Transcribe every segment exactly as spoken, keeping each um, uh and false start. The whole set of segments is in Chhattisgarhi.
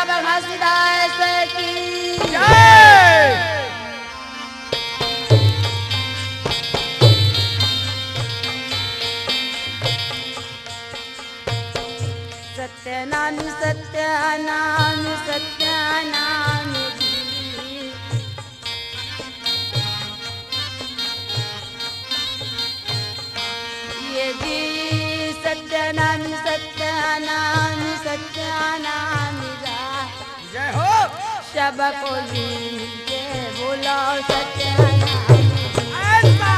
घासीदास की जय। सत्यनामी, सत्यनामी, सत्यनामी जी। ये जी सत्यनामी, सत्यनामी, सत्यनामी गा। जय हो। सबको जी मिलके बोलाओ सत्यनामी। ऐसा।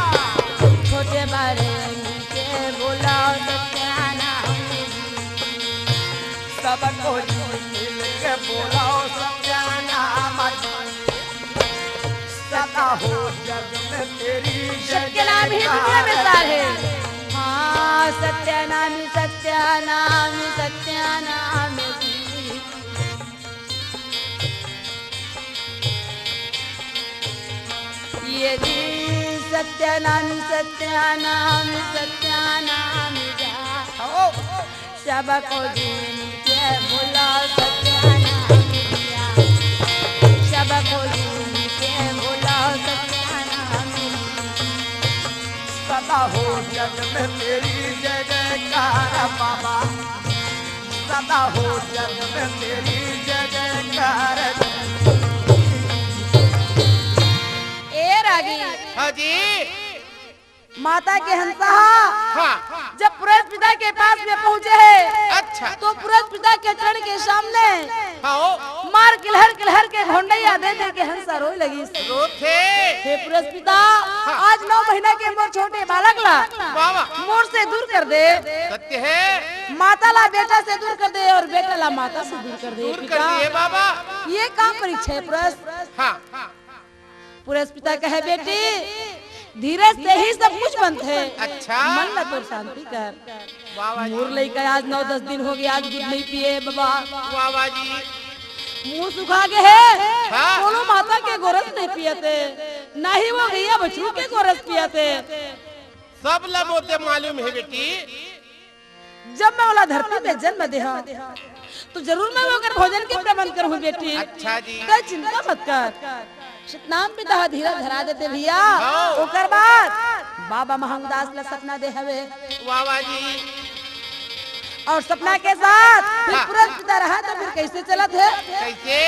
छोटे बड़े मिलके बोलाओ सत्यनामी। सबको जी मिलके बोलाओ सत्यनामी। सदा हो जग में तेरी जय सत्यनाम ही दुनिया में जयकार। सार है। हाँ, सत्यनामी, सत्यनामी, सत्यनामी। ये जी सत्यनामी, सत्यनामी, सत्यनामी गा। सबको जी मिलके बोलाओ सत्यनामी गा। सबको जी मिलके बोलाओ सत्यनामी। सदा हो जग में तेरी जय जयकार बाबा। सदा हो जग में तेरी जय जयकार। ए रागी। हाँ जी। माता के हंसा हा हाँ। जब पुरस पिता के पास में पहुंचे है, अच्छा। तो पुरस पिता के चरण के सामने हाँ। मार किलहर किलहर के घोंडैया दे दे के हंसा रोए लगी। रोथे। हे पुरस पिता, हाँ। आज नौ महीना के मोर छोटे बालक ला वाह, वाह। मोर से दूर कर दे। सत्य है। माता ला बेटा से दूर कर दे और बेटा ला माता से दूर कर दे। दूर कर पिता। दिए बाबा। ये का परीक्षा है पुरस? हाँ। पुरस पिता कहे, बेटी, धीरज से ही सब कुछ बनथे। अच्छा। मन ला तोर शांति कर। वाह, वाह जी। मोर लइका आज नौ दस दिन हो गए, आज दूध नहीं पिए बाबा। वाह, वाह जी। मुंह सुखा गए है। हाँ। कोनो माता के गोरस नहीं पियते, ना ही वो गैया बछरू के गोरस पियते। सब ला मोते मालूम है बेटी। जब मैं ओला धरती में जन्म देहा, तो जरूर मैं ओकर भोजन के प्रबंध करहूँ बेटी। अच्छा जी। तै चिंता मत कर। सतनाम पिता ह धीरज धरा देते भैया। हाँ। ओकर बाद बाबा महंगदास ला सपना दे हवे। वाह, वाह जी। और सपना के साथ फिर हाँ। पुरस पिता रहा तो फिर कैसे चलत है? कैसे?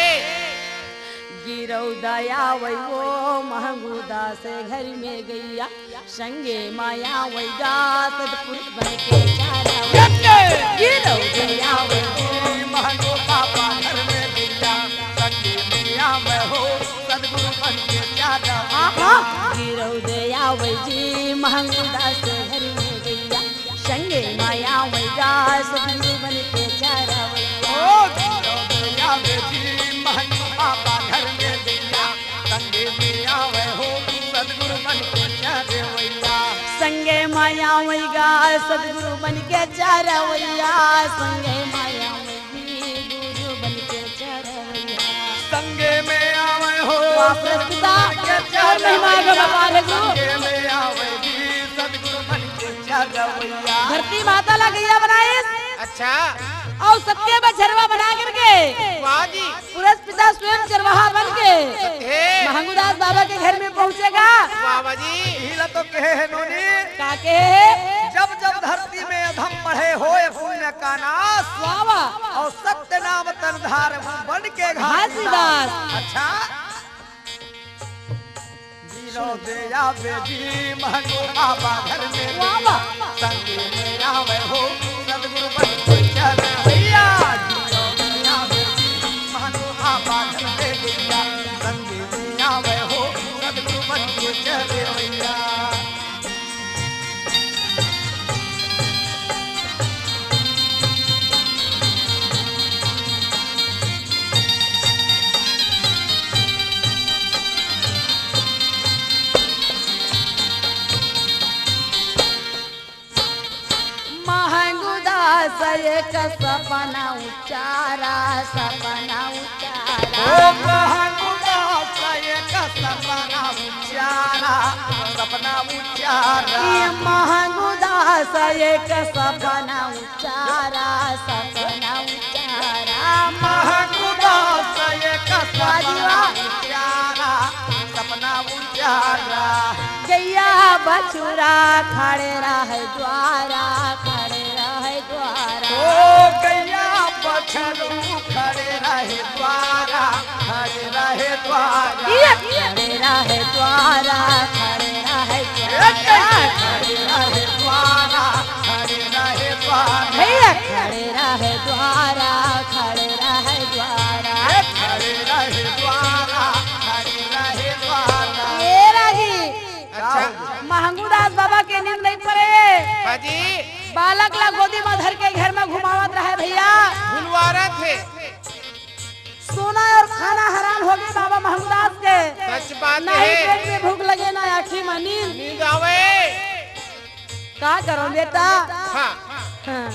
गिरौ दया वै वो महंगू दास घर में गैया, संगे माया वैगा सतपुर बन के चारा वैया। गिरौ दया वै वो महंगू बाबा घर में गैया, संगे माया वै हो सतगुरु बन के चारा वैया। गिरौ दया वै जी महंगू दास घर में गैया, संगे माया वैगा सतगुरु बन के चारा वैया। ओ गिरौ दया वै जी महंगू बाबा घर में गैया, संगे में आवे हो सतगुरु बन के चारवैया। संगे माया वैगा सतगुरु बन के चारवैया। संगे माया वैगी गुरु बन के चारवैया। संगे में आवे हो वाह, सतगुरु पिता, बन के और महिमा चारवैया। का व्यापार है गुरु। संगे में आवे जी सतगुरु बन के चारवैया। धरती माता ला गैया बनाइस। अच्छा। और सबके बछरवा बना करके वाह जी। पुरस पिता स्वयं चरवाहा बन के हे। महंगूदास बाबा के घर में पहुंचेगा। वाह, वाह जी। इही ला तो कहे हे नोनी। का कहे हे? जब जब धरती में अधम बढ़े होए पुण्य का नाश। वाह, वाह। और सत्य नाम तन धार बन के घासीदास। घासीदास। अच्छा। गिरौ दया वै जी महंगू बाबा घर में वाह, वाह। संगे में आवे हो सतगुरु बन के चारवैया। गिरौ दया वै जी महंगू बाबा घर में गैया, संगे में आवे हो सतगुरु बन के चारवैया। महंगूदास एक सपना उचारा, सपना उचारा। ओ महंगूदास एक सपना उचारा, सपना उचारा। ये महंगूदास एक सपना उचारा, सपना उचारा। महंगूदास चूरा खड़े रहे द्वारा, खड़े रहे द्वारा। ओ गैया बछरू खड़े रहे द्वारा, खड़े रहे द्वारा। ये खड़े रहे द्वारा, खड़े रहे ए द्वारा। गैया खड़े रहे द्वारा, खड़े रहे द्वारा। भैया खड़े रहे द्वारा, खड़े रहे द्वारा। ए खड़े रहे द्वारा, खड़े रहे द्वारा। ये रागी। अच्छा। महंगू दास बाबा के नींद नहीं पड़े। हाँ जी। बालक ला गोदी में धर के घर में घुमावत रहे भैया। भुलवारत हे। सोना और खाना हराम हो गए बाबा महंगू दास के। सच बात नहीं है। पेट में भूख लगे, ना आँखी में नींद। नींद आवे। का करो बेटा? हाँ। हाँ।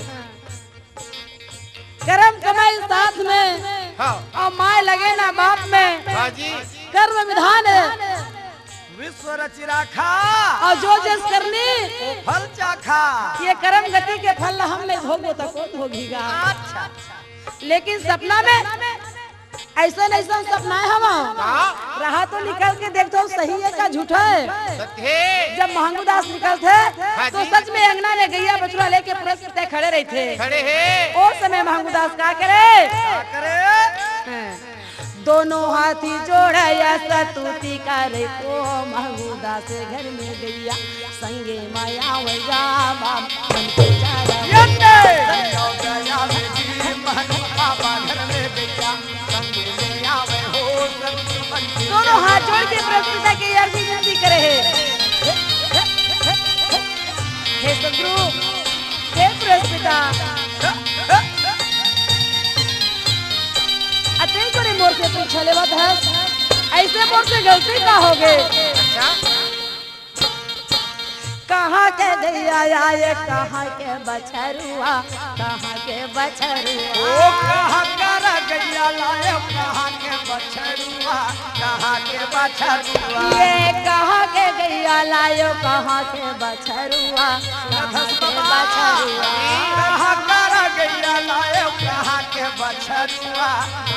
करम कमाई साथ में, हाँ। और माय लगे ना बाप में। हाँ जी। कर्म विधान है। विश्व रचि राखा। और जो जस करनी। ओ फल चाखा। ये कर्म गति के फल ला हम नहीं भोगो तो कौन भोगेगा? अच्छा। लेकिन सपना में ऐसे नहीं सब सपना है हम। हाँ। रहा तो निकल के देख तो सही है का झूठा है? सत्य है। जब महंगू दास निकलथे, हाँ तो जी। सच में अंगना में गैया बछरू लेके पुरस्कृत खड़े रहिथे। खड़े हे। ओ समय महंगू दास का करे? का करे? हाँ। दोनों हाथी जोड़या सतुति करे, ओ महंगू दास घर में गैया संगे माया वैया बाम मन के चारा। यन्ने! संयोग आवे जी महंगू बाबा घर में गैया संगे ले आवे हो सतुति मन के दोनों हाथ जोड़ के पुरस्कृता के अर्जी विनती करे हे। हे सतगुरु, हे पुरस्कृता। अतई करे मोर से पीछा लेवत हस, ऐसे मोर से गलती का होगे? अच्छा। कहाँ के गैया आए, कहाँ के बछरुआ, कहाँ के बछरुआ। ओ कहाँ कर गैया लाए, कहाँ के बछरुआ, कहाँ के बछरुआ। ये कहाँ के गैया लायो, कहाँ के बछरुआ, कहाँ के बछरुआ। कहाँ कर गैया लायो, कहाँ के बछरुआ,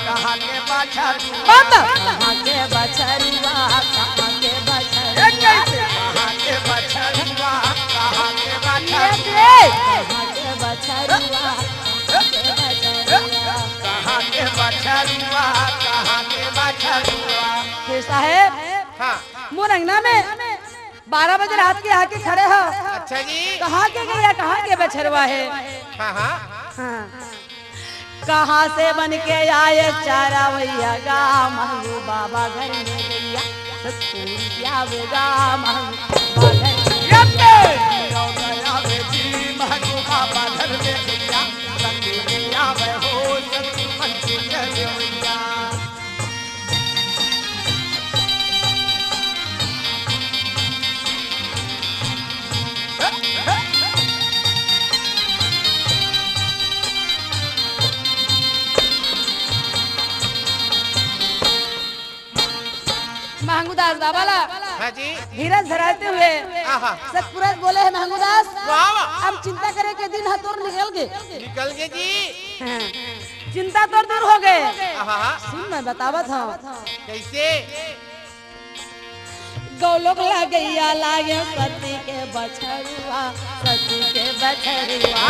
कहाँ के बछरुआ। बम। कहाँ के बछरुआ, कहाँ के बछरुआ। ए कैसे? कहाँ के बछरुआ, कहाँ के ये बछरुआ। रे। कहाँ के बछरुआ, कहाँ के बछरुआ। कहाँ के बछरुआ, कहाँ के बछरुआ। हे साहेब, हाँ। मोर अंगना में बारह बजे रात के आके खड़े हो। अच्छा जी। कहाँ के गैया, कहाँ के बछरुआ हे? हाँ, हाँ। हाँ। कहाँ से बन के आए चारा वैया गा, महंगू बाबा घर में गैया, सतपुर क्या बेगा, महंगू बाबा घर में। यन्ने! आवे जी महंगू बाबा घर में गैया, संगे ले आवे हो सतपुर के गैया। महंगू दास बाबा ला हाँ जी। धीरज धराते हुए आहा। सतपुरस बोले हे महंगू दास, वाह, वाह। अब चिंता करे के दिन ह तोर निकल गे। निकल गे जी। हाँ। चिंता तोर दूर हो गे। आहा। सुन मैं बतावत हूँ। कैसे? गौलोक लगैया लागे सती के बछरुआ, सती के बछरुआ।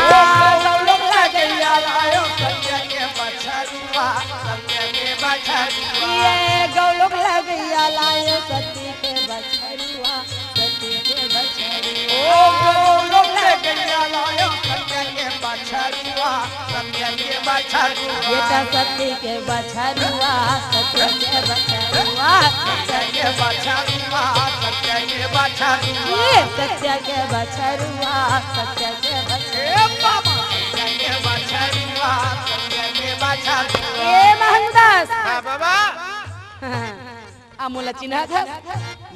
गौलोक लगैया लायो सत्य के बछरुआ, सत्य के बछरुआ। ये गौलोक लगैया लायो सती के बछरुआ, सती के बछरुआ। ओ गौलोक लगैया लायो सत्य के बछरुआ। सत्य के बछरुआ। ये तो सत्य के बछरुआ, सत्य के बछरुआ। सत्य के बछरुआ, सत्य के बछरुआ। ये सत्य के बछरुआ, सत्य के बछरुआ। ए बाबा, सत्य के बछरुआ, सत्य के बछरुआ। ए महंगू दास। हाँ बाबा। हाँ। आ मोला चिन्हत हस?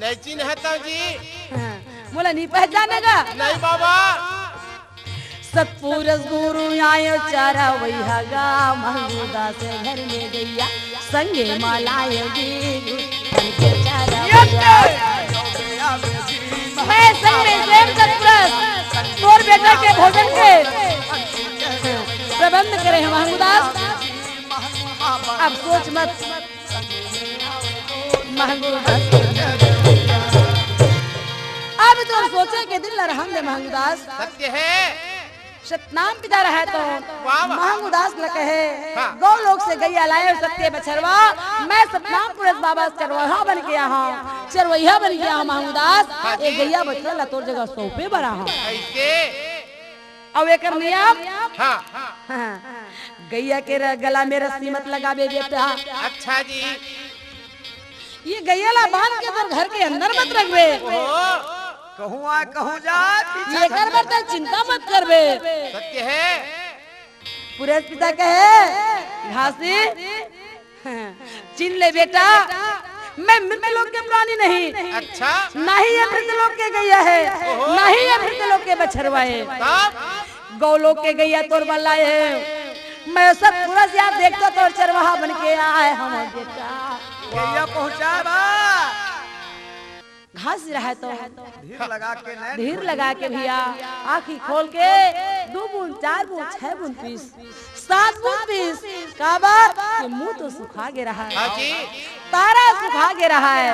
नहीं चिन्हत हूँ जी। हाँ, मोला नहीं पहचाने गा? नहीं बाबा। सतपुरस गुरु आयो चारा वही गा, महंगू दास घर में गैया, संगे मालायो जी, मन के चारा वही। मैं संग में सेम सतपुरस, तोर बेटा के भोजन के प्रबंध करे हे महंगू दास। अब सोच मत। महंगू दास। अब तोर सोचे के दिन ला रहन दे महंगुदास। सत्य हे। सतनाम पिता रहे तो वाह, वाह। महंगुदास ल कहे, हाँ। गौ लोक से गैया लाए सत्य बछरवा, मैं सतनाम पुरस बाबा चरवैया बन के आहा हूँ, चरवैया बन के आहा हूँ महंगुदास, हाँ ए जी। गैया बछरवा ला तोर जगह सौंपे बर आहा हूँ। ऐसे? अउ एकर नियम? हाँ। हाँ। गैया के र-, गला में रस्सी मत लगाबे बेटा। अच्छा जी। ये गैया ला बांध के तोर घर के अंदर मत रखबे। ओहो, कहूँ आ, कहूँ जा, पीछा ये कर बर तैं चिंता मत करबे। सत्य हे। पुरस पिता कहे, घासी, चिन ले बेटा, मैं मृत लोक के प्राणी नहीं। अच्छा। ना ही ये मृत लोक के गैया हे, ओहो। ना ही ये मृत लोक के बछरवा हे। तब? गौ लोक के गैया तोर बल्ला हे। मैं सतपुरस याद देखतो तोर चरवाहा बन के आए हूँ बेटा। गैया पहुँचा बा। घासी रहे तो धीर लगा के नैन धीर खोल। लगा के भैया आँखी खोल के दू बूंद, चार बूंद, छह बूंद पीस, सात बूंद पीस, काबर के मुंह तो सुखा गे रहा हे। हाँ जी। तारा सुखा गे रहा हे।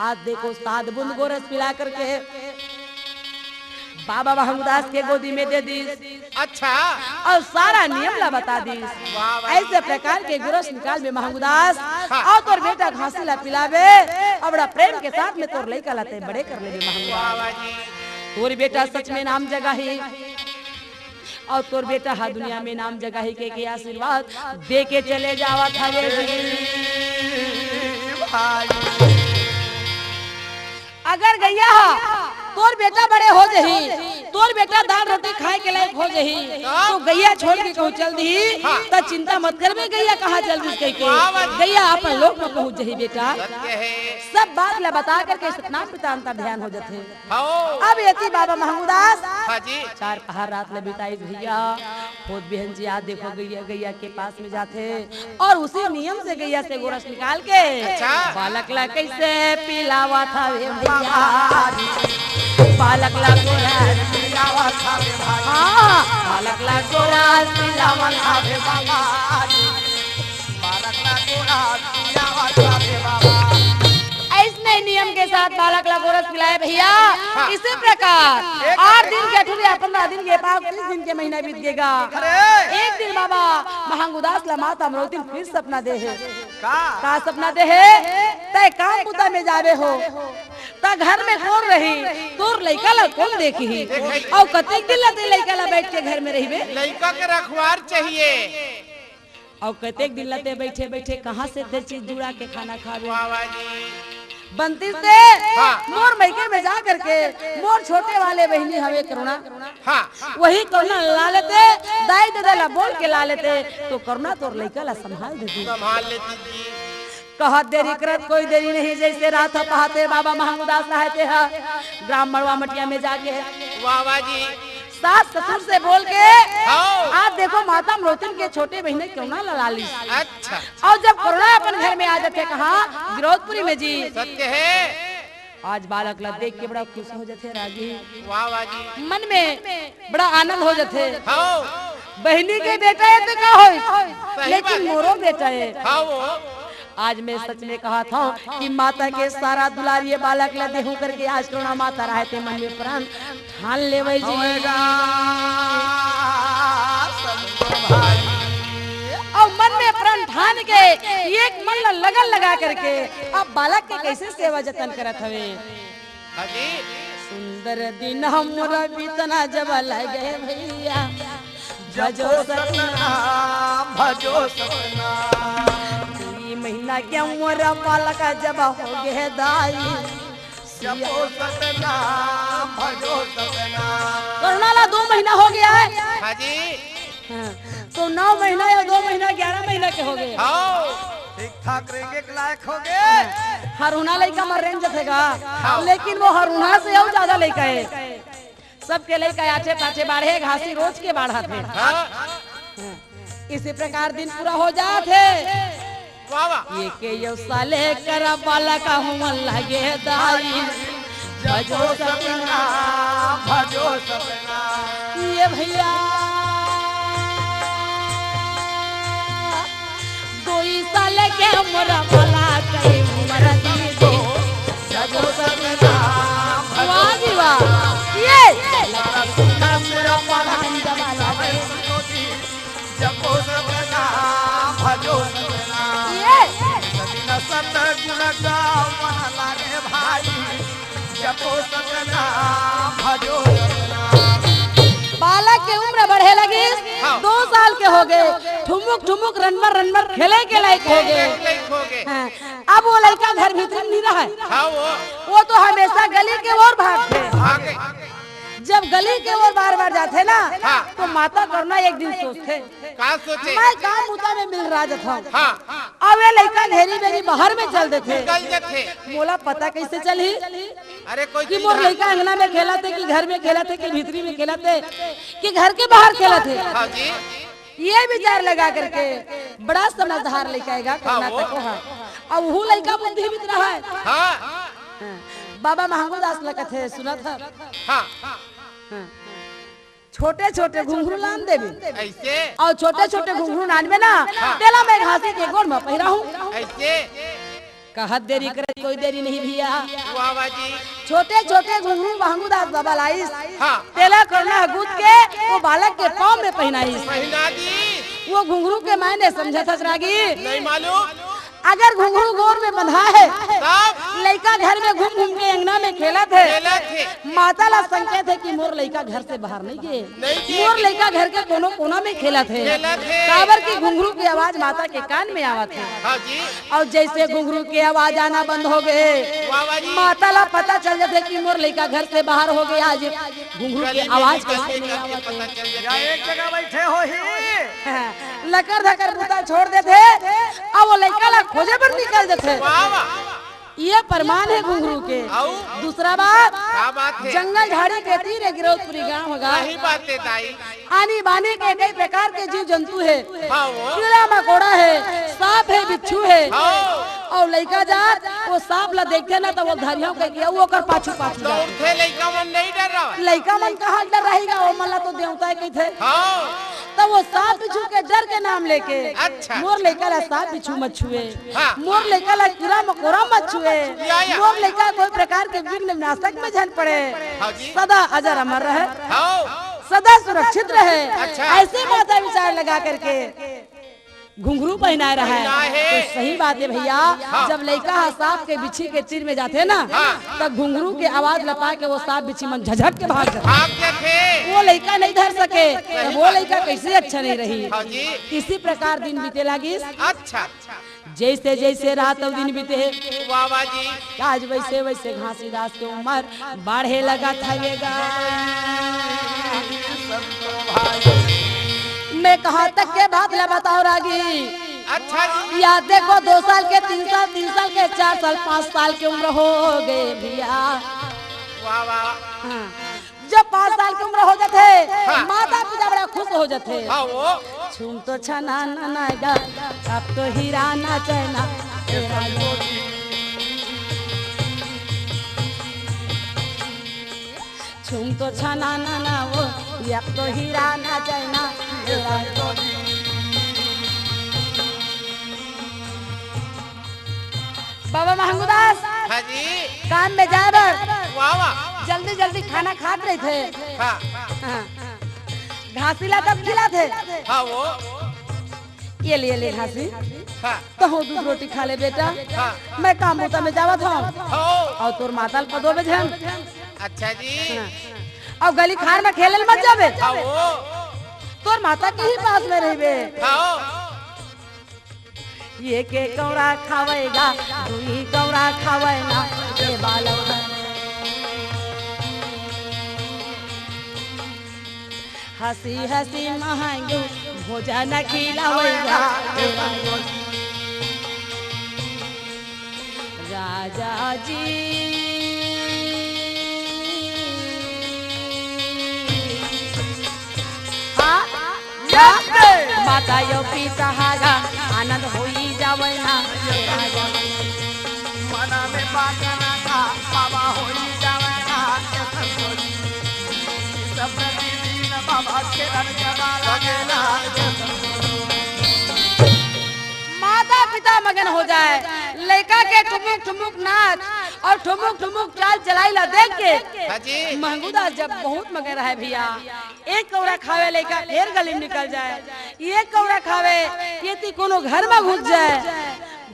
आज देखो सात बूंद गोरस पिला करके बाबा महंगुदास के गोदी में दे दीस। अच्छा। अउ सारा नियम ला बता दीस। वाह, वाह। ऐसे प्रकार के गोरस निकालबे महंगुदास, हाँ। अउ तोर बेटा घासी ला पिलाबे, अउ बड़ा प्रेम के साथ में तोर लइका ला तैं बड़े कर लेबे महंगुदास। वाह, वाह जी। तोर बेटा सच में नाम जगाही, अउ तोर बेटा हा दुनिया में नाम जगाही के, के आशीर्वाद दे के चले जावत हवे जी। भाई। अगर गैया हा तोर बेटा बड़े हो जही, तोर बेटा दाल रोटी खाए के लायक हो जही, तो गैया छोड़ के कहूँ चल दिही, हाँ। त चिंता मत करबे, गैया कहाँ चल दिस कह के। वाह, वाह। गैया अपन लोक में पहुँच जही बेटा। सत्य हे। सब बात ला बता करके सतनाम पिता अंतर ध्यान हो जथे। हाँ। अब एती बाबा महंगुदास हाँ जी। चार पहर रात ले बिताइस भैया। होत बिहन जी आज देखो गैया, गैया के पास में जाथे अउ उसी नियम से गैया से गोरस निकाल के अच्छा। बालक ला कैसे पिलावत हवे भैया। बालक ला गोरस पिलावत हवे भाई। हाँ, बालक ला गोरस पिलावत हवे बाबा। बालक ला गोरस पिलावत हवे बाबा। ऐसने नियम के साथ बालक ला गोरस पिलाए भैया। हाँ। इसी प्रकार एक आठ दिन के अठुरिया, पंद्रह दिन के पाँच, तीस दिन के महीना बीत गेगा। अरे। एक दिन बाबा महंगुदास ला माता अमरौतिन फिर सपना दे हे। का? का सपना दे हे? तैं काम बुता में जाबे हो, त घर में कोन रही? तोर लइका ला कोन देखही? अउ कतेक दिन ला तैं लइका ला बैठ के घर में रहिबे? लइका के रखवार चाहिए। अउ कतेक दिन ला तैं बइठे बइठे कहाँ से दे चीज जुड़ा के खाना खाबे? वाह, वाह जी। बनतिस ते हाँ। मोर मइके में जा करके मोर छोटे वाले बहिनी हवे करुणा। हाँ। वही करुणा ला लेते, दाई ददा ला बोल के ला लेते, तो करुणा तोर लइका ला संभाल देती। संभाल लेती जी। कहत देरी करत कोई देरी नहीं, जइसे रात ह पहाते बाबा महंगुदास रहते ह ग्राम मड़वा मटिया में जाके। वाह, वाह जी। सास ससुर से बोल के हाँ। आज देखो माता अमरौतिन के छोटे बहिनी करुणा ला लालिस। अच्छा। अउ जब करुणा अपन घर में आ जाथे कहाँ? गिरौदपुरी में जी। सत्य हे। आज बालक ला देख के बड़ा खुश हो जाथे रागी। वाह, वाह जी। मन में बड़ा आनंद हो जाथे। हाँ। बहिनी के बेटा हे त का होइस, सही लेकिन बात। मोरो बेटा हे। हाँ वो। आज मैं सच में कहत हँव कि माता के सारा दुलार ये बालक ला देहूँ करके आज करुणा माता रहते मन में प्रण ठान लेवय जी। होएगा संतो भाई। अउ मन में प्रण ठान के एक मन ला लगन लगा करके अब बालक के कइसे सेवा जतन करत हवे। हाँ जी। सुंदर दिन हमर बीतना जब लगे भइया, भजो सतनाम, भजो सतनाम। दुई महीना के मोर बालक जब होगे दाई, जपो सतनाम, भजो सतनाम। करुणा ला दो महीना होगे हे। हाँ जी। हाँ, त नौ महीना या दो महीना, ग्यारह महीना के होगे। हाँ। ठीक ठाक रेंगे के लायक होगे। हरहुना लइका मन रेंग जथे गा, हाँ। लेकिन वो हरहुना से अउ जादा लइका हे। सबके लइका आछे पाछे बाढ़े, घासी रोज के बाढ़त हे। हाँ। इसी प्रकार दिन पूरा हो जात हे। वाह, वाह। ये के यो साले करा बालक हुआ लगे दाई। भजो सपना, भजो सपना। ये भइया। दुई साल के मोर बालक के उमर दीदी। भजो सपना, वाह, ये। लगा सुना से अपन जमाना में। जपो सतनाम, भजो सतनाम। ये। सदिन सतगुण गावन लागे भाई। जपो सतनाम, भजो सतनाम। बालक के उम्र बढ़े लगी, हाँ। दो साल के हो गए, ठुमुक ठुमुक रनमर रनमर खेले के लायक हो गए। खेले के लायक हो गए। हाँ। अब वो लइका घर भीतरी नहीं रहा है। हाँ, वो। वो तो हमेशा गली के ओर भागथे। भागे। जब गली के ओर बार-बार जाथे ना, हाँ। तो माता करुणा एक दिन सोचथे, का सोचे? मैं काम बुता में मिल रहा जथव। हाँ। अब ये लइका घेरी बेरी बाहर में चल देथे। निकल जथे। मोला पता कैसे चलही अरे, कोई कि चीज मोर है। लइका अंगना में खेलत हे, कि घर में खेलत हे, कि भीतरी में खेलत हे, कि घर के बाहर खेलत हे? हाँ जी। ये विचार लगा करके बड़ा समझदार लइका आएगा, हाँ, करुणा वो। तको हा। अब वो लइका बुद्धि भी रहा है। हाँ। हाँ। बाबा महंगू दास ल कथे, सुनत ह? हाँ। हाँ। छोटे-छोटे घुंघरू लान देबे। ऐसे? अउ छोटे-छोटे घुंघरू लानबे ना, हाँ। तेला मैं घासी के गोड़ म पहिराहूँ। ऐसे? कहत देरी करत कोई देरी नहीं भैया। वाह, वाह जी। छोटे-छोटे घुंघरू महंगू दास बाबा लाइस। हाँ। तेला करुणा ह गूंथ के वो बालक के पाँव में पहिनाइस। पहिना दी। वो घुंघरू के मायने समझत हस रागी? नहीं मालूम। अगर घुंघरू गोड़ में बंधा है, तब? लइका घर में घूम घूम के अंगना में खेलत है, खेलत है। माता ला संकेत है कि मोर लइका घर से बाहर नहीं गे, नहीं गे। मोर लइका घर के कोनो कोना में खेलत है। खेलत है। काबर कि घुंघरू की आवाज माता के कान में आवत है। हाँ जी। अउ जैसे घुंघरू के आवाज आना बंद हो गए, वाह, वाह जी। माता ला पता चल जाथे कि मोर लइका घर से बाहर हो गए। आज घुंघरू के आवाज कैसे नहीं आवत है। या एक जगह बैठे हो ही। हाँ, लकर धकर बुता छोड़ देथे, अउ वो लइका ला खोजे बर निकल देथे। वाह, वाह। ये प्रमाण है घुंघरू के। अउ? दूसरा बात, का बात है? जंगल झाड़ी के तीर एक गिरौदपुरी गांव होगा। सही बात है दाई। आनी बानी के कई प्रकार के जीव जंतु है। हाँ, वो। कीड़ा मकोड़ा है, सांप है, बिच्छू है। हाँ। अउ लइका जात, वो सांप ला देखथे ना, त वो धरिया कहिके, वो ओकर पाछू पाछू जाथे। दौड़थे, लइका मन नहीं डर रहा है। लइका मन कहाँ डर रहेगा, वो मन ला तो देवता है कहिथे। हाँ। त वो सांप बिच्छू के डर के नाम लेके, अच्छा। मोर लइका ला सांप बिच्छू मत छुए, हाँ। मोर लइका ला कीड़ा मकोड़ा मत छुए, या, या। मोर लइका कोई प्रकार के विघ्न विनाशक में झन पड़े, हाँ जी। सदा अजर अमर रहे, हाँ। सदा सुरक्षित रहे। अच्छा। ऐसे माता विचार लगा करके घुंघरू पहिनाए रहा है। पहिनाए है। तो सही बात है भैया, हाँ। जब लइका ह सांप के बिच्छी के तीर में जाथे ना, हाँ। तब घुंघरू के आवाज ला पाके वो सांप बिच्छी मन झझक के भाग जाथे। भाग जाथे। वो लइका नहीं धर सके, सही तब वो बात। लइका कैसे अच्छा नहीं रही। हाँ जी। इसी प्रकार दिन बीते लागिस। अच्छा। जैसे जैसे रात अउ दिन बीते, वाह, वाह जी। आज वैसे वैसे घासीदास के उम्र बाढ़े लगत हवे गा। मैं कहाँ तक के बात ला बताओ रागी? अच्छा जी। या देखो, दो साल के, तीन साल, तीन साल के, चार साल, पाँच साल के उम्र हो गए भैया। वाह, वाह। हाँ। जब पाँच साल के उम्र हो जाथे, हाँ। माता पिता बड़ा खुश हो जाथे। हाँ, वो। छुम तो छना ना ना गा, अब तो हीरा ना चना। छुम तो छना ना ना वो, अब तो हीरा ना चना। बाबा महंगूदास, हाँ जी। काम में जाए बर वाह, वाह। जल्दी जल्दी खाना खात रहिथे। हाँ। हाँ। घासी ला तब खिलाथे। हाँ, वो। ये ले, ले घासी। हाँ। तहूँ दूध रोटी खा ले बेटा। हाँ। मैं काम बूता में जावत हँव। हाँ। अउ तोर माता ल पदो बे झन। अच्छा जी। हाँ। अउ गली खार में खेले ल मत जाबे। हाँ, वो। तोर माता के ही पास में रहिबे। हाँ। ये के कौड़ा खावेगा, दुई कौड़ा खावे ना, ये बालक। हँसी हँसी महंगू भोजन खिलावेगा, ये बालक। राजा जी। हाँ? माता यो पिता हागा आनंद होई जावे ना। मना में बागना का बाबा होई जावे ना। सब प्रतिदिन बाबा के रंग जमाला गेला। माता पिता मगन हो जाए, लइका के ठुमुक ठुमुक नाच, अउ ठुमुक ठुमुक चाल चलाई ला देख के हाँ जी। महंगू दास जब बहुत मगन रहय भइया, एक कौड़ा खावे लइका फेर गली में निकल जाय, एक कौड़ा खावे ये ती कोनो घर में घुस जाय।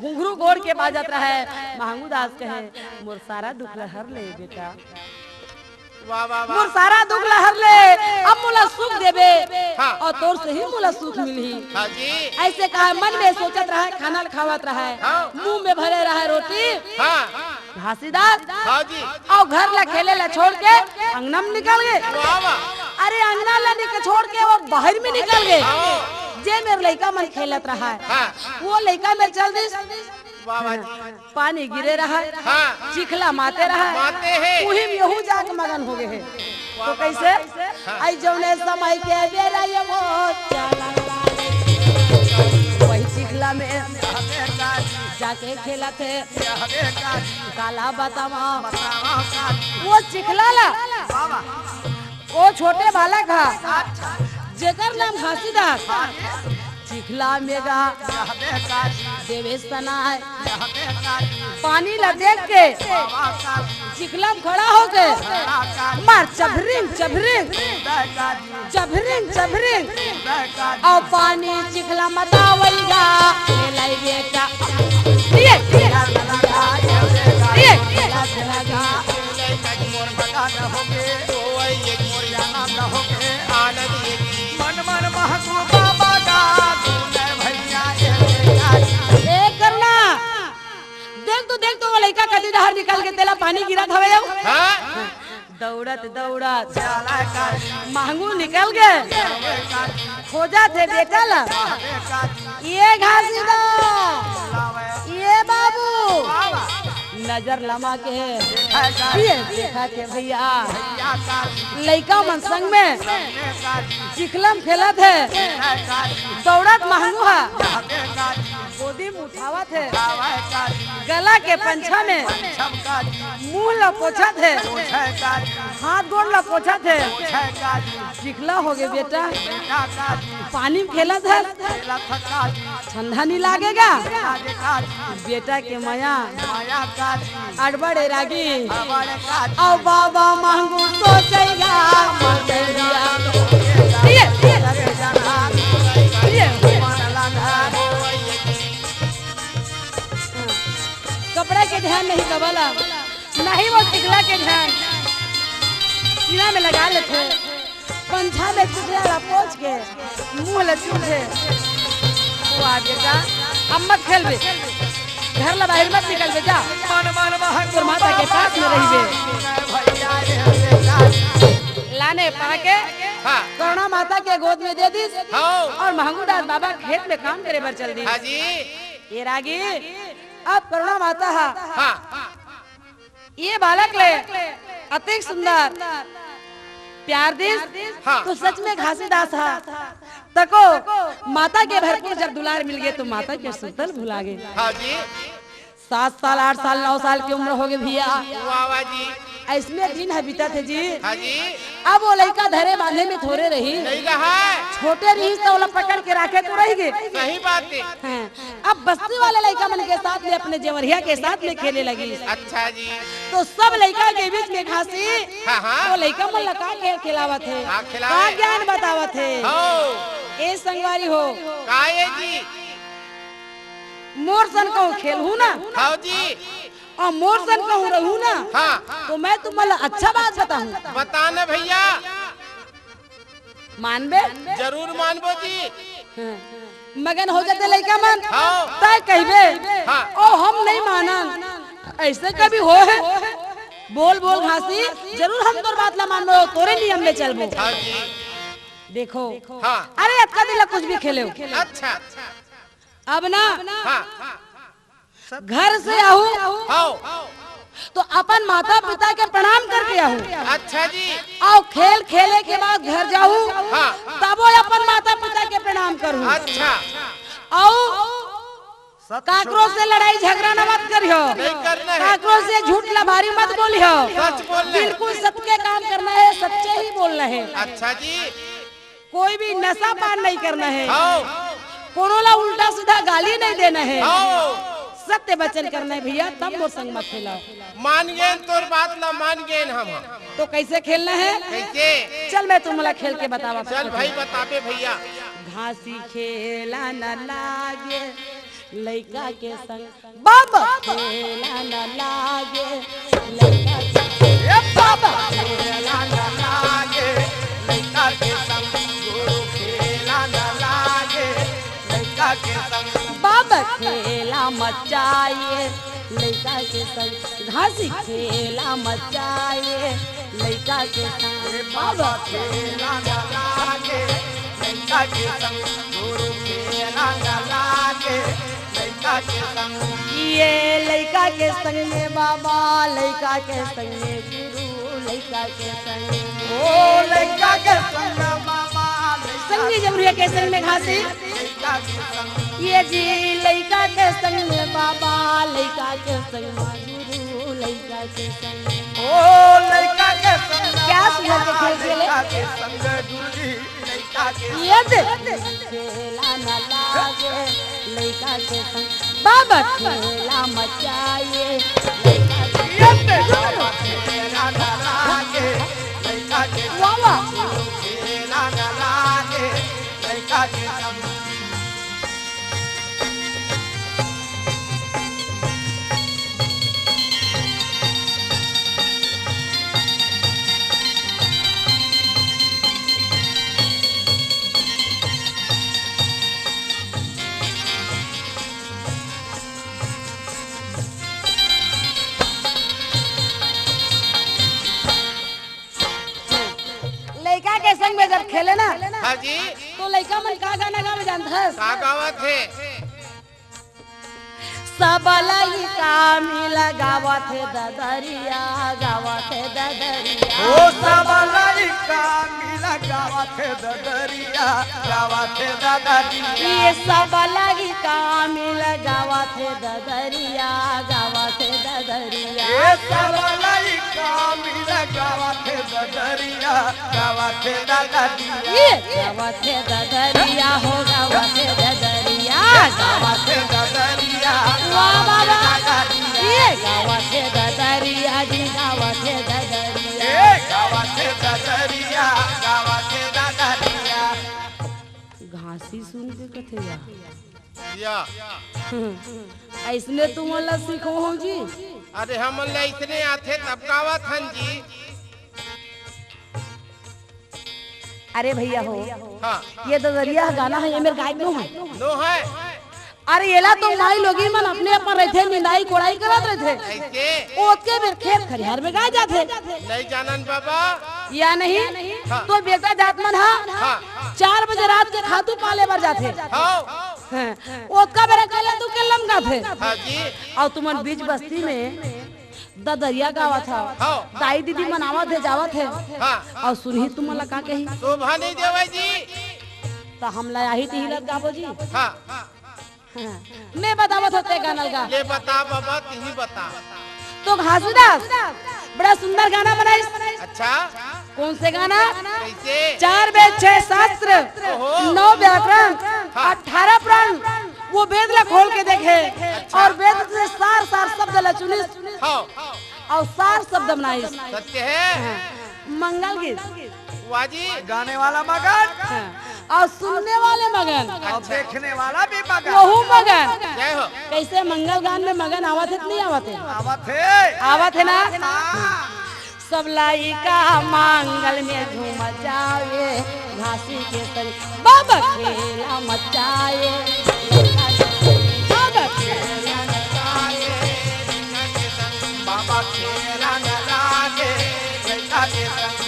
घुंघरू गोड़ के बाजत रहय। महंगू दास कहे, "मोर सारा दुख ला हर ले बेटा, वाह, वाह, वाह। मोर सारा दुख ला हर ले, अब मोला सुख देबे, हाँ। अउ तोर से ही मोला सुख मिलही।" हाँ जी। अइसे कहे मन में सोचत रहय, खाना ल खावत रहय, हाँ। मुंह में भरे रहय रोटी। हाँ। घासीदास हाँ जी। अउ घर ला खेले ला छोड़ के अंगना में निकल गे। वाह, वाह। अरे अंगना ला निक-, छोड़ के वो बाहर में निकल गे। हाँ। जे मेर लइका मन खेलत रहय, हाँ। वो लइका मेर चल दिस। वाह, वाह जी। पानी गिरे रहय, हाँ। चिखला माते रहय, माते हे। उही में यहू जाके मगन हो गे हे। तो कइसे? हाँ। अई जउने समय के बेरा ये वो चला वही चिखला में जाके खेलत हे। काला बतावा वो चिखला ला। वो छोटे बालक हा, जेकर नाम घासीदास। चिखला में गा देवेश तनाय पानी ला देख के चिखला में खड़ा होके मार चभरिंग चभरिंग चभरिंग चभरिंग अउ पानी चिखला मतावइगा। ले लाई बेटा, ये, ये, ये, ये। मन मन महकू बाबा का तूने भैया ये देखा। ए करुणा, देख तो, देख तो वो लइका कति डहर निकल के तेला पानी गिरत हवे अउ। हाँ। दौड़त दौड़त महंगू निकल गे। खोजत हे बेटा ला। ये घासीदास, ये बाबू, नजर लमा के। ये देखत हे भइया, लइका मन संग में चिखला में खेलत हे। दौड़त महंगू हा गोदी में उठावत हे, गला के पंछा में मुंह ला पोछत हे, हाथ गोड़ ला पोछत हे। चिखला हो गे बेटा, पानी में खेलत हे, ठंडा नहीं लागेगा। बेटा के मया अड़बड़ ए रागी। अउ बाबा महंगू सोचइगा, ये, ये, ये। कपड़ा के ध्यान नहीं कबला, नहीं वो टिकला के ध्यान सीना में लगा लेथे। पंछा में चिखला ला पोंछ के मुंह ला चूम दे। वाह बेटा, अब मत खेलबे, घर ला बाहर मत निकलबे, जा। तोर माता के पास में रहिबे। लाने पाके हाँ। करुणा माता के गोद में दे दिस हाँ। अउ महंगू दास बाबा खेत में काम करे बर चल दिस। हाँ जी। ए रागी, अब करुणा माता हा हाँ। ये बालक ले अतिक सुंदर प्यार दिस, हाँ। तो सच में घासीदास हा। तको माता के भरपूर जब दुलार मिल गे तो माता के सुतल भुला गे। हाँ जी। सात साल, आठ साल, नौ साल के उम्र हो गे भइया। वाह, वाह जी। अइसने दिन ह बीतत हे जी। हाँ जी। अब वो लइका धरे बांधे में थोरे रही। नहीं रहा। छोटे रहिस त ओला पकड़ के राखे तो रहि गे। सही बात हे। हाँ। अब बस्ती वाले लइका मन के साथ में, अपने जेवरिया के साथ में खेले लगिस। अच्छा जी। तो सब लइका के बीच में घासी हाँ, हाँ। वो लइका मन ला का खेल खिलावत हे, हाँ, खिलावे। का ज्ञान बतावत हे। हाँ। ए संगवारी हो। का ए जी? मोर सन कहूँ खेलहू ना। हाँ जी। अउ मोर सन कहूँ रहू ना, हाँ। तो मैं तुमन ला अच्छा बात बताहूँ। बता ना भइया। मानबे? जरूर मानबो जी। हाँ। मगन हो जाते लइका मन, हाँ। तय कहिबे, हाँ। "ओ हम नहीं मानन, अइसे कभी हो हे?" बोल बोल घासी, जरूर हम तोर बात ला मानबो, तोरे नियम में चलबो। हाँ जी। देखो, हाँ। अरे अतका दिन ला कुछ भी खेले हो। अच्छा। अब ना, हाँ। घर से आहू हाँ। तो अपन माता पिता के प्रणाम करके आहू। अच्छा जी। अउ खेल खेले के बाद घर जाहू हाँ। तबो अपन माता पिता के प्रणाम करू। अच्छा। अउ काकरो से लड़ाई झगड़ा न मत करियो। नहीं करना है। काकरो से झूठ लबारी मत बोलियो। सच बोलना है। बिल्कुल सच के काम करना है, सच्चे ही बोलना है। अच्छा जी। कोई भी नशा पान नहीं करना है। हाँ। कोनो ला उल्टा सीधा गाली नहीं देना है। हाँ। सत्य वचन करना है भैया, तब मोर संग मत खेला। मान गेन तोर बात ला, मान गेन हम। तो कैसे खेलना है? कैसे? चल, मैं तुमला खेल के बतावा। चल भाई, बताबे भैया। घासी खेला न लागे लइका के संग, बाबा खेला न लागे लइका के संग। ए बाबा खेला न लागे लइका के संग, गुरु खेला न लागे लइका के संग। बाबा खेला मचाए लइका के संग, घासी खेला मचाए लइका के संग। ए बाबा खेला न लागे लइका के संग, गुरु खेला न लागे लइका के संग। ये लइका के संग में बाबा, लइका के संग में गुरु, लइका के संग में ओ लइका के संग में बाबा, लइका संगी जरूरी है के संग में घासी। लइका के संग। ये जी लइका के संग में बाबा, लइका के संग में गुरु, लइका के संग। ओ लइका के संग में क्या बाबा, सुंदर के खेल खेले। लइका के संग गुरु जी। ये दे। खेला न लागे लइका के संग, बाबा खेला मचाए लइका के संग। ये दे। बाबा खेला न लागे लइका के संग। वाह, वाह। खेला न लागे लइका के संग। लइका के संग में जब खेले ना, हाँ जी। तो लइका मन का गाना गावे जानथस? का गावत हे? सब लइका मिला गावत हे ददरिया, गावत हे ददरिया। ओ सब लइका मिला गावत हे ददरिया, गावत हे ददरिया। ये सब लइका मिला गावत हे ददरिया, गावत हे ददरिया। ये सब लइका मिला गावत हे ददरिया, गावत हे ददरिया। ये गावत हे ददरिया हो, गावत हे ददरिया। गावत हे ददरिया। वाह, वाह, वाह। ये गावत हे ददरिया जी, गावत हे ददरिया। ए, गावत हे ददरिया, गावत हे ददरिया। घासी सुन के कथे या। या। अइसने तुमन ला सिखोहूँ जी। अरे हमन ला अइसने आथे तब गावत हन जी। अरे भैया हो, हाँ। ये ददरिया गाना हे, ये मेर गायक नो हे। नो हे। अरे एला तो माईलोगिन मन अपने अपन रहिथे, निंदाई कोड़ाई करत रहिथे। अइसे? ओतके बेर खेत खरिहार में गाय जाथे। नहीं जानन बाबा। या नहीं? हाँ। तो बेटा जात मन हा हाँ। चार बजे रात के खातू पाले बर जाथे। हाँ। हाँ। ओतका बेरा कइला तू के लमकाथे। हाँ जी। अउ तुमन बीच बस्ती में ददरिया गावत हव। हाँ। दाई दीदी मन आवत हे, जावत हे। हाँ। अउ सुनही तुमन ला का कही? शोभा नहीं देवय जी। त हमला आही तिही ला गाबो जी। हाँ। हाँ। मैं बतावत हों ते गाना ला गा। ले बता बाबा, तिही बता। तो घासीदास बड़ा सुंदर गाना बनाइस। अच्छा। कौन से गाना? कैसे? चार वेद छह शास्त्र, ओहो। नौ व्याकरण, हाँ। अठारह पुराण, वो वेद ला खोल के देखे अच्छा। और वेद से सार सार शब्द ला चुनिस हाँ। और सार शब्द बनाइस। सत्य हे। हाँ। मंगल गीत। वाह जी। गाने वाला मगन। हाँ। और सुनने वाले मगन। और अच्छा। देखने वाला भी मगन। वहू मगन। जय हो। कैसे मंगल गान में मगन आवत हे कि नहीं आवत हे? आवत हे। आवत हे ना? हाँ। सब लइका मंगल में झूम जावे, घासी के संग बाबा खेला मचाए। बाबा खेला मचाए, बाबा खेला न लागे, लइका के संग।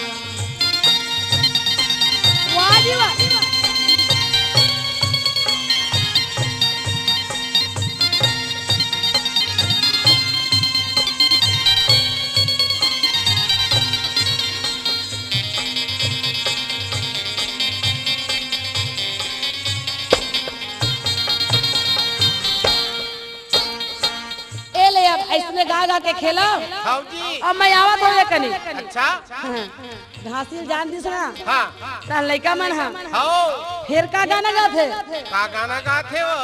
वाह जी वाह। ए ले, अब अइसने गा गा के खेला। हाँ जी। अब मैं आवत हों ये कनी। अच्छा। हाँ। घासी ल जान दिस ना। हाँ। त लइका मन हा। हाँ। फेर का गाना गाथे? का गाना गाथे वो?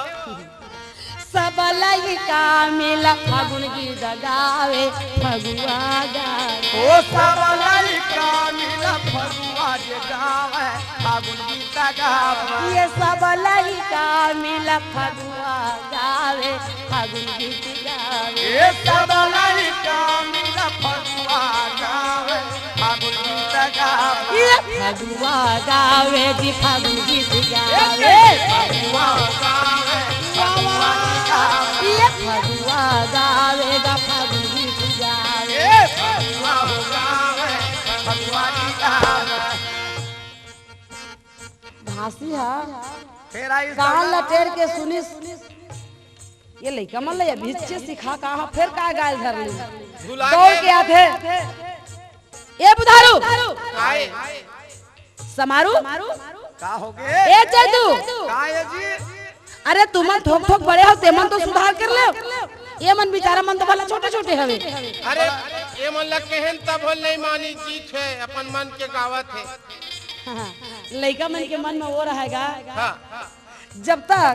सब लइका मिला फागुन गीत गावे, फगुआ गावे। ओ सब लइका मिला फगुआ जे गावे, फागुन गीत गावे। ये सब लइका मिला फगुआ गावे, फागुन गीत गावे। ये सब लइका मिला फगुआ गावे, फागुन गीत गावे। ये फगुआ गावे जी, फागुन गीत गावे। फगुआ गावे, फगुआ गीत गावे। ये फगुआ गावे गा, फागुन गीत गावे। ये फगुआ गावे, फगुआ गीत गावे। घासी हा फेर आई कान ला टेर के सुनिस। ये लइका मन ला अभीच्चे सिखा का हा, फेर का गाय धर ली। भुला दौड़ के आथे। ए बुधारू, आए। समारू, का हो गे? ए चैतू, का ये जी? अरे तुमन थोक थोक बड़े हो, तेमन तो सुधार कर ले। ये मन बेचारा मन तो भला छोटे छोटे हवे। अरे ये मन लग के हैं तब हो नहीं मानी, ठीक है, अपन मन के गावत है। लइका मन के मन में वो रहेगा। हाँ। जब तक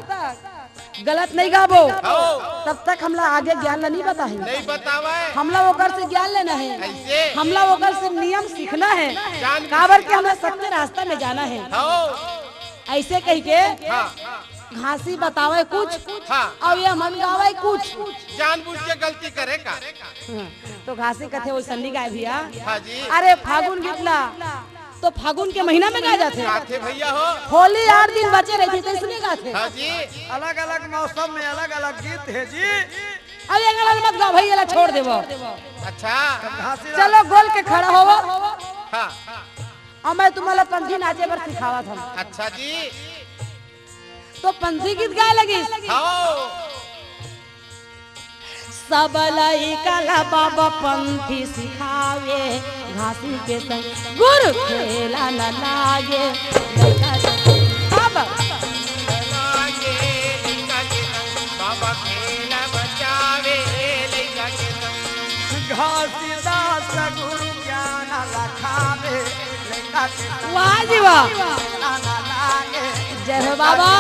गलत नहीं गाबो, हाँ। तब तक हमला आगे ज्ञान ला नहीं बताही। नहीं बतावे। हमला ओकर से ज्ञान लेना है। कैसे? हमला ओकर से नियम सीखना है। जान काबर के हमला सत्य रास्ता में जाना है। हाँ। ऐसे कह के हाँ। घासी बतावे कुछ, हाँ। अउ ये मन गावे कुछ। जानबूझ के गलती करे का? हाँ, तो घासी कथे वो सन्नी गाय भैया। हाँ जी। अरे फागुन गीत ला तो फागुन के महीना में गाए जाथे। गाथे भैया हो। होली आठ दिन बचे रहिथे, तो इसलिए गाथे। हाँ जी। अलग-अलग मौसम में अलग-अलग गीत है जी। अब ये गलत मत गाओ भाई, ये ला छोड़ देबो। अच्छा। घासीदास। चलो गोल के खड़ा होवो। हाँ। अब मैं तुम्हारा पंथी नाचे बर सिखावत हूँ। अच्छा जी। तो पंथी गीत गाए लगिस। हाँ। सब लइका ला बाबा पंथी सिखावे, घासी के संग गुरु खेला न लागे। लइका के संग बाबा, बाबा खेला बचावे, लइका के संग। घासीदास गुरु ज्ञान लखावे, लइका के संग वाह जी वाह। खेला न लागे। जय हो बाबा।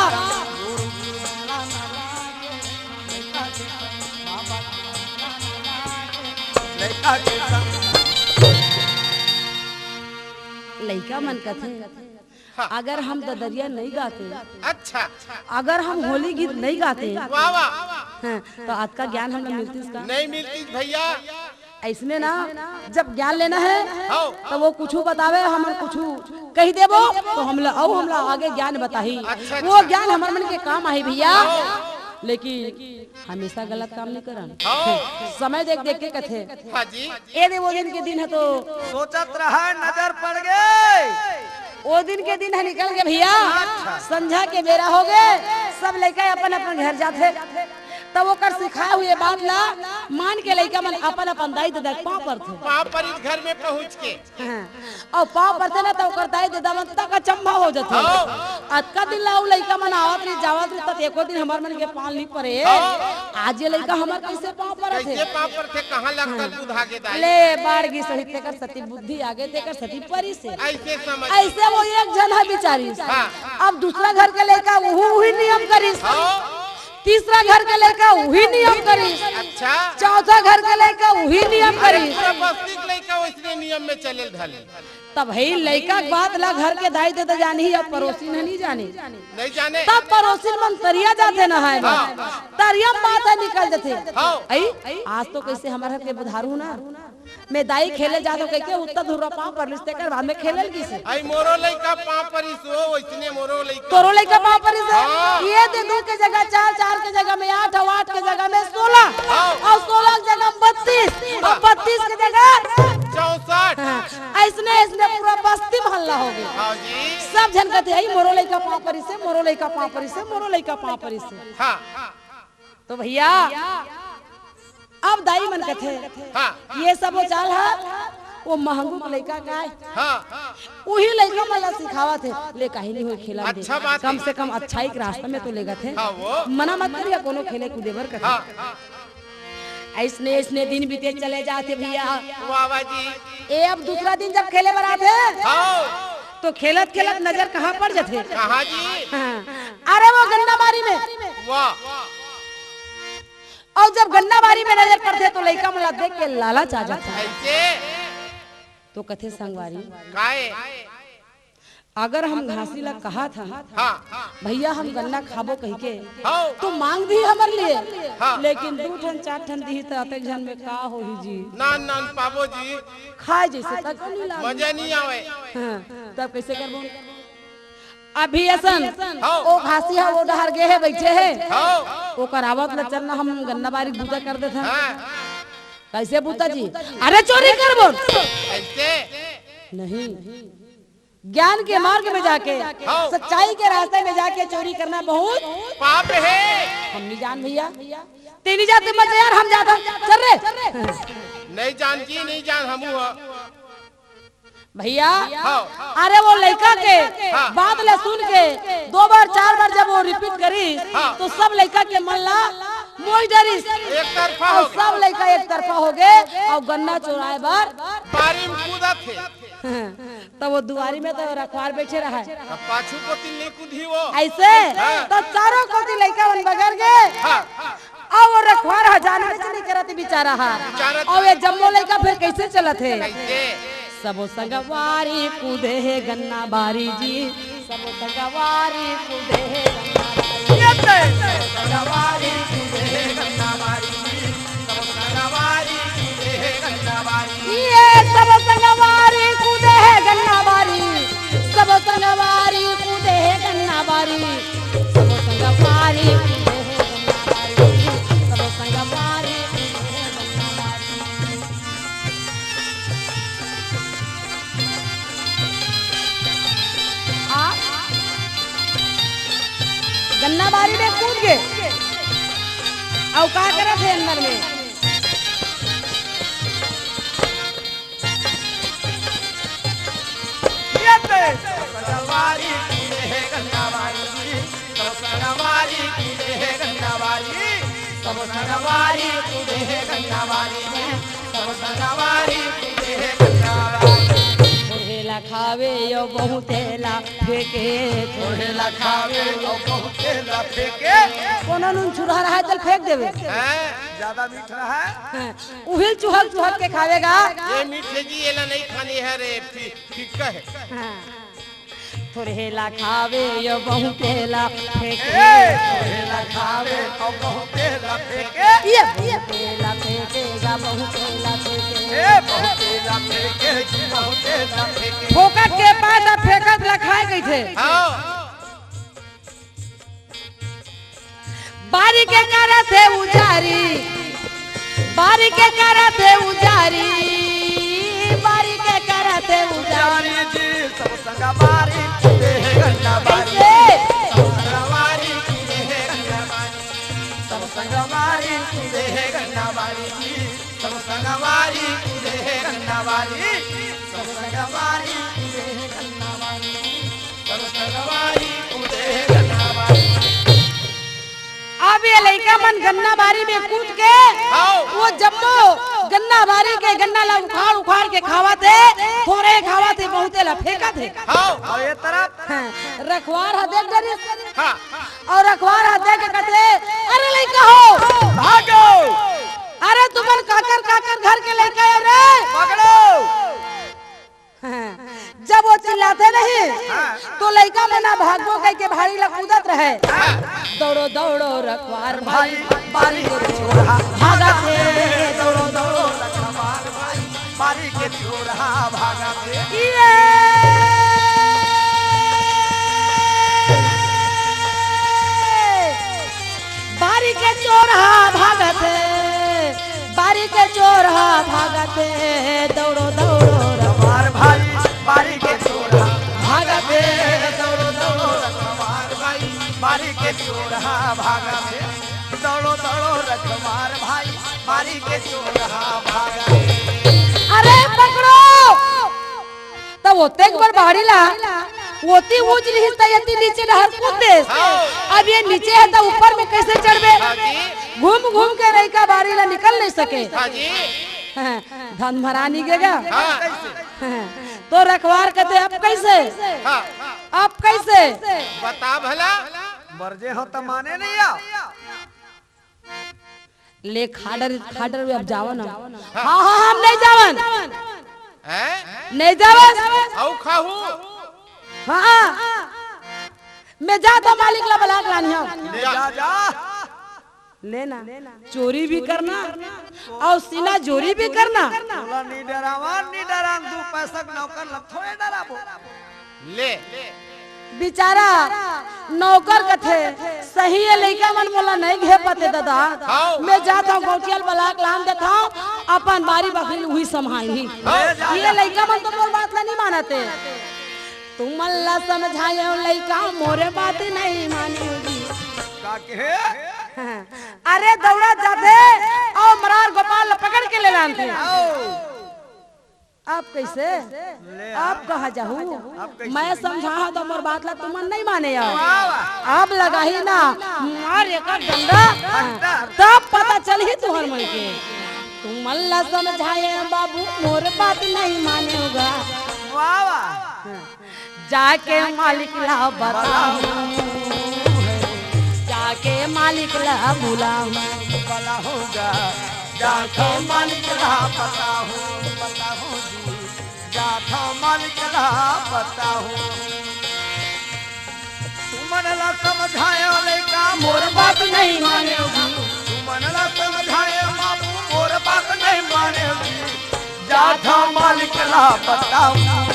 लइका मन कथे, हाँ। अगर हम ददरिया नहीं गाते, अच्छा। अगर हम होली गीत नहीं गाते, वाह, वाह। हाँ, तो आज का ज्ञान हमला मिलतीस का? नहीं मिलतीस भैया। ऐसने ना, जब ज्ञान लेना है, हाँ। तो वो कुछु बतावे, हमन कुछु कही देबो, तो हमला, अउ हमला आगे ज्ञान बताही। अच्छा, वो अच्छा। ज्ञान हमर मन के काम आही भैया। हाँ। लेकिन हमेशा गलत काम नहीं करन। हाँ। समय देख देख के कथे। हाँ जी। ए दे, वो दिन के दिन है तो सोचत रहा, नजर पड़ गए। वो दिन के दिन है निकल के भैया, अच्छा। संझा के बेरा हो गए, सब लइका अपन अपन घर जाथे। तब ओकर सिखाए हुए बात ला मान के लइका मन अपन अपन दाई ददा के पाँव परथे। पाँव परिस घर में पहुँच के। हाँ। अउ पाँव परथे ना, त ओकर दाई ददा मन तक अचंभा हो जाथे। हाँ। अतका दिन ला अउ लइका मन आवत रही, जावत रही, तब एको दिन हमर मन के पाँव नहीं परे। हाँ। आज ये लइका हमर कैसे पाँव परत हे? कैसे पाँव परथे? कहाँ लक्कल बुधा के दाई? ले, बाढ़ गिस होही, तेकर सती बुद्धि आगे, तेकर सती परिस हे। ऐसे समझ। ऐसे वो एक झन ह बिचारिस। हाँ। अब दूसरा घर के लइका उहू उही नियम करिस। हाँ। तीसरा घर के लइका उही नियम करिस। अच्छा। चौथा घर के लइका उही नियम अरे, करिस। पूरा बस्ती के लइका वैसने नियम में चले धले। तब हे लइका के बात ला घर के दाई ददा जानही, अब पड़ोसिन ह नहीं जाने। नहीं जाने। तब पड़ोसिन मन तरिया जाथे नहाए बर। हाँ। तरिया म बात ह निकल जाथे। हाँ। अई, आज तो कैसे हमर घर के बुधारू ना, मैं दाई खेले जात हूँ कहिके उत्ता धुर्रा पाँव परलिस, तेकर बाद में खेले ल गिस। आई मोरो लइका पाँव परिस हो, वैसने मोरो लइका। तोरो लइका पाँव परिस हे? हाँ। ये दे, दू के जगह चार, चार के जगह में आठ, अउ आठ के जगह में सोलह, हाँ। अउ सोलह के जगह बत्तीस, अउ बत्तीस के जगह चौसठ। हाँ। ऐसने, ऐसने पूरा बस्ती म हल्ला हो गे। हाँ जी। सब झन कथे, "अई मोरो लइका पाँव परिस हे, मोरो लइका पाँव परिस हे, मोरो लइका पाँव परिस हे।" हाँ। तो भैया, अब दाई मन कथे, हाँ। ये सब वो चाल ह, वो महंगू के लइका का हे। हाँ। उही लइका मन ला सिखावत हे, ले काहे नहीं होय खेला दे। अच्छा बात कम हे। से कम अच्छाई के रास्ता में तो लेगत हे। हाँ, वो। मना मत करिया कोनो खेले कूदे बर कथे। हाँ। ऐसने, ऐसने दिन बीते चले जाथे भैया। वाह, वाह जी। ए, अब दूसरा दिन जब खेले बर आथे, हाँ। तो खेलत, खेलत नजर कहाँ पड़ जाथे? कहाँ जी? हाँ। अरे वो गंडामारी में। वाह। अउ जब गन्ना बारी में नजर पड़थे तो लइका मन ला देख के लालच आ जाथे। कइसे? तो कथे संगवारी, काय? अगर हम घासी ला कहत हन, हाँ। भैया हम गन्ना खाबो कहिके, हाँ। तो मांग दिही हमर लिए, हाँ। लेकिन दू ठन चार ठन दिही त अतेक झन में का होही जी? नान नान पाबो जी। खाए जइसे तक नहीं लागे। मजा नहीं आवे। हाँ, तब कइसे करबो? अभी असन, हाँ। ओ घासी ह, ओ डहर गे हे, बइठे हे। हाँ। ओकर आवत ल चल ना, हम गन्ना बारी बूता कर देथन। हाँ। कइसे बूता जी? अरे चोरी करबो। कइसे? नहीं। ज्ञान के मार्ग में जाके, हाँ। सच्चाई के रास्ते में जाके चोरी करना बहुत पाप हे। हम नहीं जान भैया। तें नहीं जाते मत यार, हम जाथन। चल रे। नहीं जान जी, नहीं जान, हमू ह। भैया, हाँ। अरे वो लइका के हाँ। बात ला सुन के दो बार, चार बार जब वो repeat करिस, हाँ। तो सब लइका के मन ला मोहि डरिस। एक तरफा अउ हो गया। सब लइका एक तरफा हो गे अउ गन्ना चोराए बर बारी में कूदत हे। तब वो दुआरी में तो रखवार बइठे रहय। अब पाछू कोती नहीं कूदही वो। अइसे? हाँ। तो चारों कोती लइका मन बगर गे। हाँ। अउ वो रखवार ह जानबे नइ करत हे बिचारा ह। बिचारा अउ ये जम्मो लइका फेर कइसे चलत हे? कइसे? सबो संगवारी कूदे हे गन्ना बारी जी, सबो संगवारी कूदे हे गन्ना बारी। ये ते! संगवारी कूदे हे गन्ना बारी जी, सबो संगवारी कूदे हे गन्ना बारी। ये सबो संगवारी कूदे हे गन्ना बारी, सबो संगवारी कूदे हे गन्ना बारी, सबो संगवारी कूदे हे गन्ना बारी, सबो संगवारी कूदे हे गन्ना बारी। आ, गन्ना बारी में कूद गे। अउ का करत हे अंदर में? ये ते! संगवारी कूदे हे गन्ना बारी, सब संगवारी कूदे हे गन्ना बारी, सब संगवारी कूदे हे गन्ना बारी, सब संगवारी कूदे हे गन्ना बारी। थोड़े ला खावे अउ बहुते ला फेंके, थोड़े ला खावे अउ बहुते ला फेंके। कोनो नून छुरहा रहय त फेंक देबे। हैं? ज्यादा मीठ रहय? हाँ। उहिल चुहक चुहक के खावे गा। ये मीठे जी, एला नहीं खानी हे रे, फि-, फिक्का हे। हाँ। थोड़े ला खावे अउ बहुते ला फेंके। ए, थोड़े ला खावे अउ बहुते ला फेंके। ये बहुते ला फेंके गा, बहुते ला फेंके। ए, बहुते ला फेंके जी, बहुते ला फेंके। फोकट के पास अब फेंकत ला खाए कहिथे। हाँ। बारी के करत हे उजारी, बारी के करत हे उजारी, बारी के करत हे उजारी। उजारी जी, सब संगवारी कूदे हे गन्ना बारी। कइसे? सब संगवारी कूदे हे गन्ना बारी, सब संगवारी कूदे हे गन्ना बारी जी, सब संगवारी कूदे हे गन्ना बारी, सब संगवारी कूदे हे गन्ना बारी। अब ये लइका मन गन्ना बारी में कूद के हाँ। वो जम्मो गन्ना बारी के गन्ना ला उखाड़ उखाड़ के खावत हे, थोड़े खावत हे, बहुते ला फेंकत हे। हाँ। अउ ये तरफ हाँ, रखवार ह देख डरिस। हाँ। अउ रखवार ह देख के कथे, "अरे लइका हो, भागो। अरे तुमन काकर काकर घर के लइका हो रे?" पकड़ो। हाँ, जब वो चिल्लाथे नहीं, हाँ। तो लइका मन ह भागबो कहिके बारी ला कूदत रहय। हाँ। दौड़ो, दौड़ो, रखवार भाई, बारी के छोरहा भागत हे। दौड़ो, दौड़ो, रखवार भाई, बारी के छोरहा भागत हे। ये बारी के छोरहा भागत हे। बारी के छोरहा भागत हे, दौड़ो, दौड़ो, रखवार भाई, बारी के छोरहा भागत हे, दौड़ो, दौड़ो, रखवार भाई, बारी के छोरहा भागत हे, दौड़ो, दौड़ो, रखवार भाई, बारी के छोरहा भागत हे। अरे पकड़ो! तब ओतेक बड़ बाड़ी ला, ओती ऊंच रिहिस त एती नीचे डहर कूद देस। हाँ। अब ये नीचे हे त ऊपर में कइसे चढ़बे? हाँ जी। घूम घूम के लइका बाड़ी ला निकल नहीं सके। हाँ जी। हाँ, धन भरानी गेगा। हाँ। हाँ, तो रखवार कथे, "अब कइसे? हाँ। अब कइसे?" बता भला। मरजे हो त माने नहीं आ। ले खाडर, खाडर, अब जावन। हाँ, हाँ, हम नहीं जावन। हैं? नहीं जावन। अउ खाहू? हाँ। मैं जात हँव, मालिक ला बला के लानी हँव। ले जा, जा। लेना, चोरी भी करना अउ सीना जोरी भी करना। तोला नी डरावन, नी डरान, दू पैसा के नौकर ला थोड़े डराबो। ले। बिचारा नौकर कथे, सही ये लइका मन मोला नहीं घे पाते दादा। हाँ। मैं जात हँव, गौटिया ला बला के लान देत हँव, अपन बारी बखरी उही संभालही। हाँ। ये लइका मन तो मोर बात ला नहीं मानते। तुमन ला समझाएँव लइका, मोरे बात नहीं मानेगी। का कहे? अरे दौड़ा जाथे अउ मरार गोपाल ला पकड़ के ले लानथे। आओ। अब कइसे? ले आ। अब कहाँ जाहू? अब कइसे? मैं समझाहूँ त मोर बात ला तुमन नहीं माने हव। वाह, वाह। अब लगाही ना, मार एकर डंडा, डंडा। तब पता चलही तुँहर मन के। तुमन ला समझाएँव बाबू, मोर बात नहीं मानेगा। वाह, वाह। जाके मालिक ला बताहूँ, जाके मालिक ला बुलाहूँ। बलाहूँगा, जाके मालिक ला बताहूँ, बताहूँ जी, जाके मालिक ला बताहूँ। तुमन ला समझाएँव लइका, मोर बात नहीं मानेगी। तुमन ला समझाएँव बाबू, मोर बात नहीं मानेगी। जाके मालिक ला बताहूँ,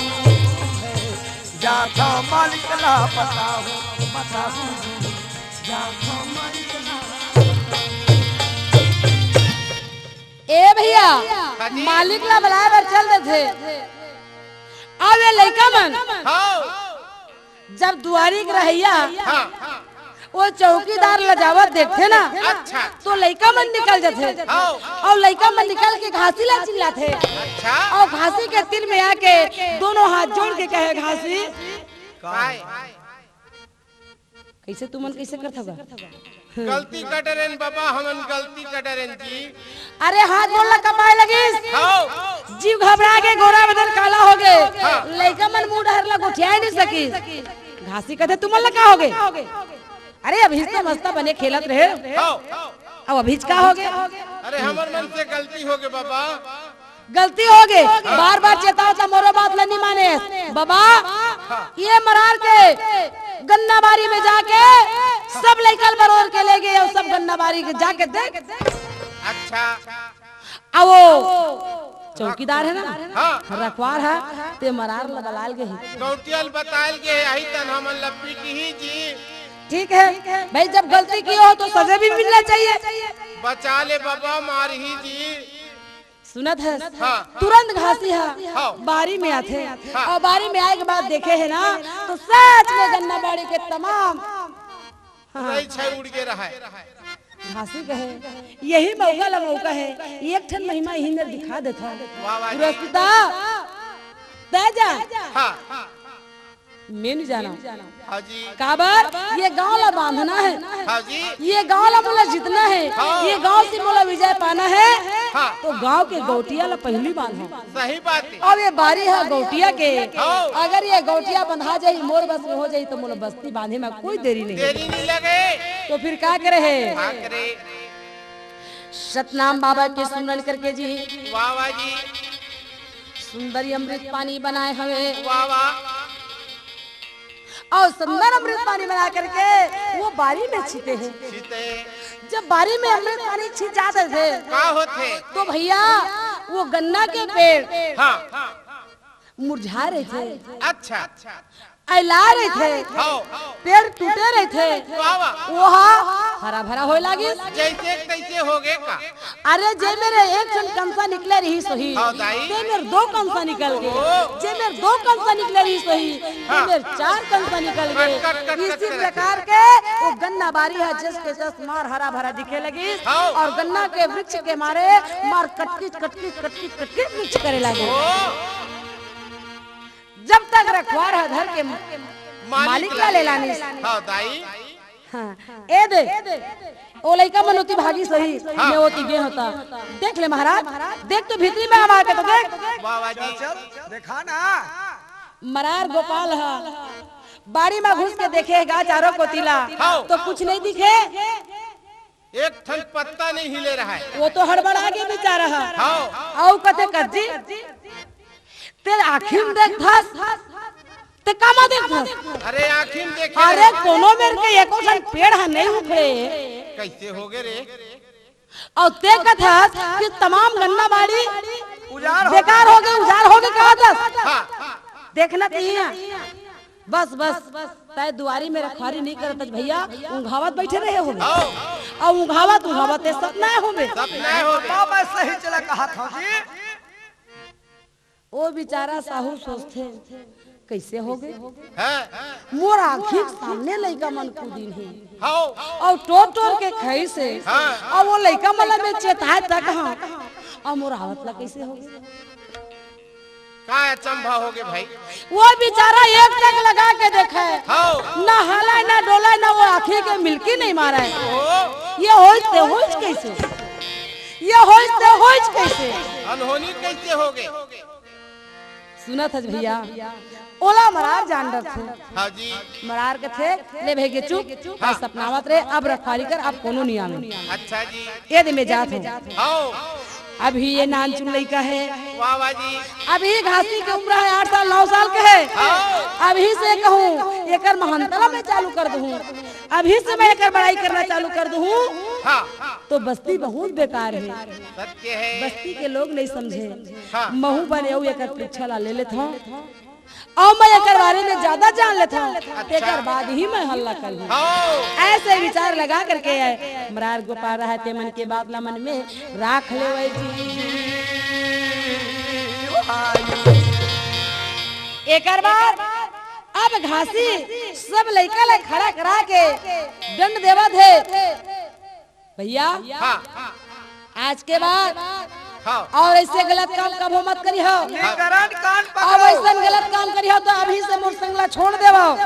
जाके मालिक ला बताहूँ, बताहूँ, जाके मालिक ला। ए भइया, हाँ जी। मालिक ला बलाए बर चल देथे। अब ये लइका मन हाँ। जब दुआरी के रहइया हाँ। वो चौकीदार ला जावत देखथे ना, अच्छा। तो लइका मन निकल जाथे। हाँ। अउ लइका मन निकल के घासी ला चिल्लाथे। अच्छा। अउ घासी के तीर में आके दोनों हाथ जोड़ के कहे, "घासी।" काय? कइसे तुमन कइसे करथव गा? गलती कर डरेन बाबा, हमन गलती कर डरेन जी। अरे हाथ गोड़ ला कपाए लगिस। हाँ। जीव घबरा के गोरा बदन काला होगे। हाँ। लइका मन मुँह डहर ला गोठियाए नहीं सकिस। घासी कथे, "तुमन ला का होगे?" अरे अभीच तो मस्त बने खेलत रहे। हाँ। अब अभीच का होगे? अरे हमर मन से गलती होगे बाबा। गलती होगे। बार-बार चेतावत हँव, मोरो बात ला नहीं माने। बाबा, ये मरार के गन्ना बारी में जाके सब लइका ल बरोर के ले गे अउ सब गन्ना बारी के जाके देख। अच्छा। अब वो चौकीदार हे ना, हाँ। रखवार हे, ते मरार ला बलाल गे हे। गौटिया ल बताल गे हे, आही तन हमन ला पीटही जी। ठीक है भाई, जब गलती किए हो तो सजा भी मिलना चाहिए। बचा ले बाबा, मारही जी। सुनत हस? हाँ। तुरंत घासी ह हाँ। बारी में आथे हाँ। अउ बारी में आए के बाद देखे हे ना, तो सच में गन्ना बाड़ी के तमाम हाँ। रई छई उड़ गे रहय। घासी कहे, यही मौका ला मौका हे, एक ठन महिमा इही मेर दिखा देथव। वाह, वाह जी। पुरस्ता, तै जा। हाँ। मैं नहीं जाना। हाँ जी। काबर? ये गांव ला बांधना हे। हाँ जी। ये गांव ला मोला जीतना हे। हाँ। ये गांव से मोला विजय पाना हे। हाँ। तो गांव के गौटिया ला पहिली बांधव। सही बात हे। अब ये बारी हे गौटिया के। हाँ। अगर ये गौटिया बंधा जाही, मोर बस में हो जाही, तो मोला बस्ती बांधे में कोई देरी नहीं। देरी नहीं लगे। तो फिर का करे हे? का करे? सतनाम बाबा के सुमरन करके जी। वाह, वाह जी। सुंदर अमृत पानी बनाए हवे। वाह, वाह। अउ सुंदर अमृत पानी बना करके वो बारी में छीते हे। छीते। जब बारी में अमृत पानी छीत जात हे, का होथे? तो भइया, वो गन्ना के पेड़ हाँ। मुरझा रहिथे। अच्छा। अइला रहिथे। हाँ। पेड़ टूटे रहिथे। वाह, वाह। वो हा हरा भरा होए लागिस। जैसे तैसे हो गए का? अरे, जे मेर एक ठन कंसा निकले रहिस होही, हाँ, दाई। ते मेर दो कंसा निकल गे। ओहो। जे मेर दो कंसा निकले रहिस होही, ते हाँ। मेर चार कंसा निकल गे। कट, कट, कट, इसी कट, कट। प्रकार के वो गन्ना बारी हे, जस के तस मार हरा भरा दिखे लगिस। हाँ। अउ गन्ना के वृक्ष के मारे मार कटकिच, कटकिच, कटकिच, कटकिच वृक्ष करे लागे। ओहो। जब तक रखवार ह धर के मालिक ला ले लानिस। हाँ, दाई। हाँ, ए दे, ओ लइका मन ओती भागिस होही, हाँ। मैं ओती गे हों त। देख ले महाराज, देख तो भीतरी में हमार के तो देख। वाह, वाह जी। चल, चल, देखा ना। मरार गोपाल ह, बारी में घुस के देखे गा चारों कोती ला, हाँ। तो कुछ नहीं दिखे। एक ठन पत्ता नहीं हिले रहा है। वो तो हड़बड़ा के बेचारा है। हाँ। अउ कथे, "कज्जी, तेरे आँखी में देखथस, ते कामा देखथस?" अरे आँखी में देखे अरे कोनो मेर के एको ठन पेड़ ह नहीं उखड़े। कैसे होगे रे? अउ ते कथस कि तमाम गन्ना बाड़ी उजाड़ हो बेकार हो गए, उजाड़ हो गए कहथस। हाँ। देखना चाहिए। बस, बस, तय दुआरी में रखवारी नहीं करत भैया, उंघावत बैठे रहे हो। हाँ। अउ उंघावत, उंघावत ते सपना हो बे। सपना हो बे। बाबा सही चला कहा था जी। ओ बेचारा साहू सोचथे, "कैसे हो गए? हाँ। मोर आँखी के सामने लइका मन कूदिन हे। हाँ। अउ टोर टोर के खाइस हे। हाँ। अउ वो लइका मन ला मैं चेताए तक हाँ। अउ मोर आवत ला कैसे हो गए?" का अचंभा हो गए भाई? वो बेचारा एक टक लगा के देखे। हाँ। ना हलाए, ना डोलाए, ना वो आँखी के मिलकी नहीं मारे। ओ। ये होइस ते होइस कैसे? ये होइस ते होइस कैसे? अनहोनी कैसे हो गए? सुनत हस भैया, ओला मरार जान डरथे। हाँ जी। मरार कथे, "ले भैगे चुप, हाँ। बस सपनावत रहे, अब रखवारी कर, अब कोनो नहीं आवे।" अच्छा जी। ये दे मैं जात हूँ। हाँ। अभी ये नानचुन लइका है। वाह, वाह जी। अभी घासी के उम्र है आठ साल, नौ साल के है। हाँ। अभी से कहूँ, एकर महंतला मैं चालू कर दूँ। अभी से मैं एकर बड़ाई करना चालू कर दूँ। हाँ। तो बस्ती बहुत बेकार है। सत्य है। बस्ती के लोग नहीं समझे। हाँ। महू बने अउ एकर परीक्षा ला ले लेत हूँ। अउ मैं एकर बारे में ज्यादा जान लेत हूँ। अच्छा। तेकर बाद ही मैं हल्ला कर लूँ। हाँ। ऐसे विचार लगा करके मरार गोपाल रहा ते मन के बात ला मन में राख लेवे जी। एकर बाद अब घासी सब लइका ला खड़ा करा के दंड देवत हे। भैया, हाँ। आज के बाद हाँ। अउ ऐसे गलत काम कभो मत करिहो। निकरण कान अउ पकड़ो। ऐसन गलत काम करिहो तो अभी से मोर संग ला छोड़ देवो।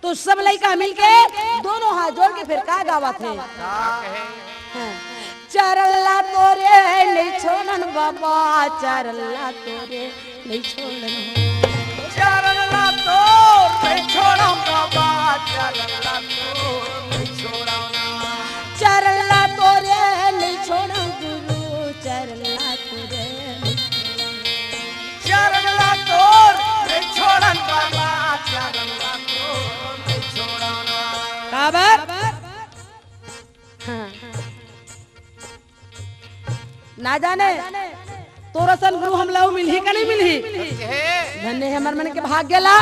तो सब लइका मिलके दोनों हाथ जोड़ के फिर का गावत हे? हाँ। चरला तोरे नहीं छोड़न बाबा, चरला तोरे नहीं छोड़न। चरला तोर नहीं छोड़न बाबा, चरला तोर नहीं छोड़न। चरला तोरे नहीं छोड़न गुरु, चरला तोरे नहीं छोड़न। चरला तोर नहीं छोड़न बाबा, चरला तोर नहीं छोड़न। काबर? हाँ। ना जाने तोर असन गुरु हमला अउ मिलही का नहीं मिलही। धन्य हे हमर मन के भाग्य ला,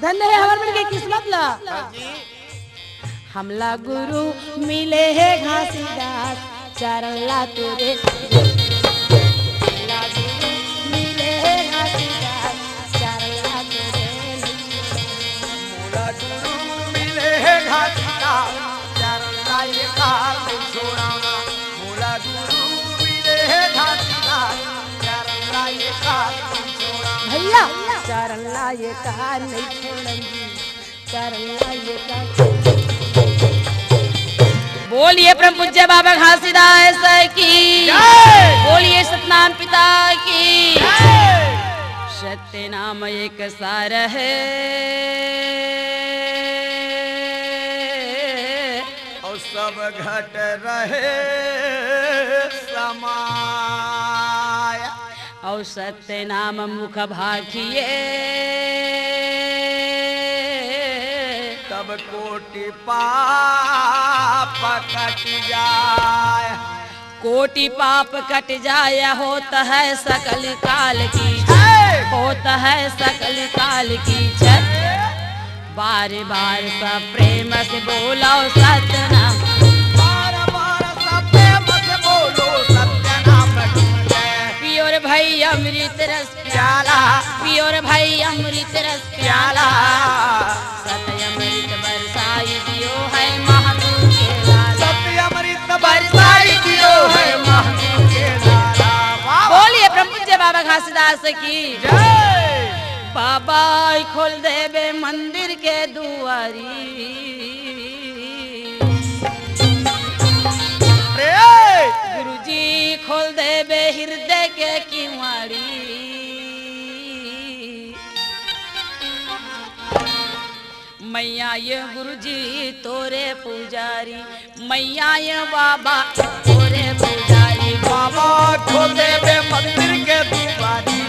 धन्य हे हमर मन के किस्मत ला। हमला गुरु मिले हे घासीदास, चरला तोरे। हमला गुरु मिले हे घासीदास, चरला तोरे। मोला गुरु मिले हे घासीदास, चरला ये काल नहीं छोड़ाना। मोला गुरु मिले हे घासीदास, चरला ये काल नहीं छोड़ाना। भैया, चरला ये काल नहीं छोड़न जी, चरला ये काल। बोलिए परम पूज्य बाबा घासीदास की जय। बोलिए सतनाम पिता की जय। सत्य नाम एक सार है। अउ सब घट रहे समाय। अउ सत्य नाम मुख भाखिए। तब कोटि पाप कट जाय। कोटि पाप कट जाय, होत है सकल काल की जय। होत है सकल काल की जय। बार बार सब प्रेम से बोलो सतनाम। बार बार सब प्रेम से बोलो सतनाम की जय। पियो रे भाई अमृत रस प्याला। पियो रे भाई अमृत रस प्याला। सत अमृत बरसाई दियो है महादेव के लाला। सत अमृत बरसाई दियो है महादेव के लाला। वाह। बोलिए परम पूज्य बाबा घासीदास की जय। बाबा खोल देबे मंदिर के दुआरी। रे। गुरुजी खोल देबे हृदय के किवाड़ी। मैया ये गुरुजी तोरे पुजारी, मैया ये बाबा तोरे पुजारी। बाबा खोल देबे मंदिर के दुआरी,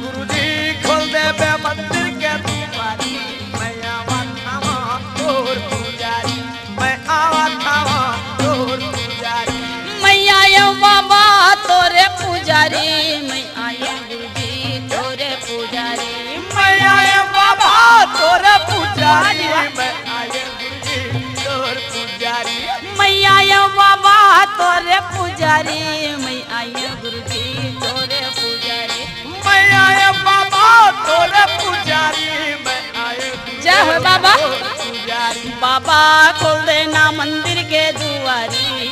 गुरुजी खोल देबे मंदिर के दुआरी। मैं आवत हवं तोर पुजारी, मैं आवत हवं तोर पुजारी। मैया ये बाबा तोरे पुजारी, मैं आए गुरुजी तोरे पुजारी। मैया ये बाबा तोरे पुजारी, मैं आए गुरुजी तोर पुजारी। मैया ये बाबा तोरे पुजारी, मैं आए गुरुजी तोरे पुजारी। मैया ये बाबा तोरे पुजारी, मैं आए गुरुजी जय हो बाबा। तोर पुजारी। बाबा खोल देना मंदिर के दुआरी,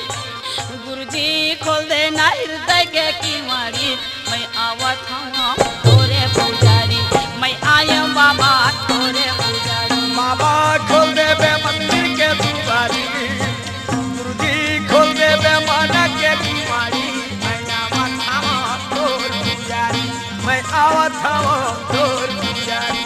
गुरुजी खोल देना हृदय के किवाड़ी। मैं आवत हवं तोरे पुजारी, मैं आए बाबा तोरे पुजारी। बाबा खोल देबे मंदिर के दुआरी, गुरुजी खोल देबे मन के किवाड़ी। मैं आवत हवं तोर पुजारी, मैं आवत हवं तोर पुजारी।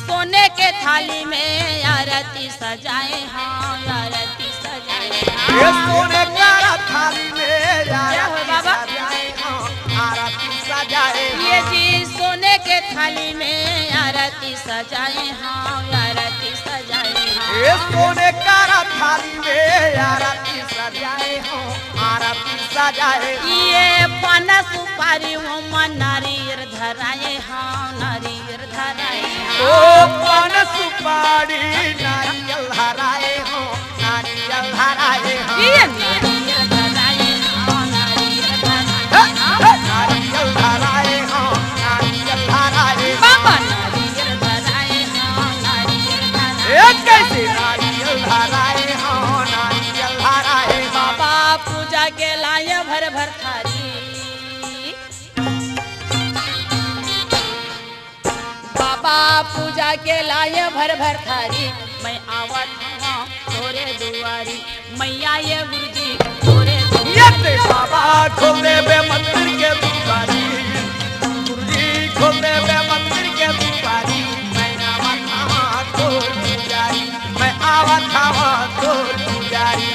सोने के थाली में आरती सजाए हंव, आरती सजाए हंव। ये सोने का थाली में जय हो आरती बाबा। सजाए हंव, आरती सजाए ये हंव। जी सोने के थाली में आरती सजाए हंव, आरती सजाए हंव। ये सोने का थाली में आरती सजाए हंव, आरती सजाए हंव। ये पान सुपारी हो मन नारियर धराए हंव, नारियर धराए हंव। ओ पान सुपारी नारियल धराए हंव, नारियल धराए हंव। ये नारियर धराए हंव, नारियर धराए हंव। नारियल धराए हंव, नारियल धराए हंव। बाबा नारियर धराए हंव, नारियर धराए हंव। ए कैसे नारियल धराए हंव, नारियल धराए हंव। बाबा पूजा के लाए भर भर थारी। बाबा पूजा के लाए भर भर थारी, मैं आवत हवं तोरे दुआरी। मैया ये गुरुजी तोरे दुआरी। ये ते बाबा खोल देबे मंदिर के दुआरी, गुरुजी खोल देबे मंदिर के दुआरी। मैं आवत हवं तोर पुजारी, मैं आवत हवं तोर पुजारी।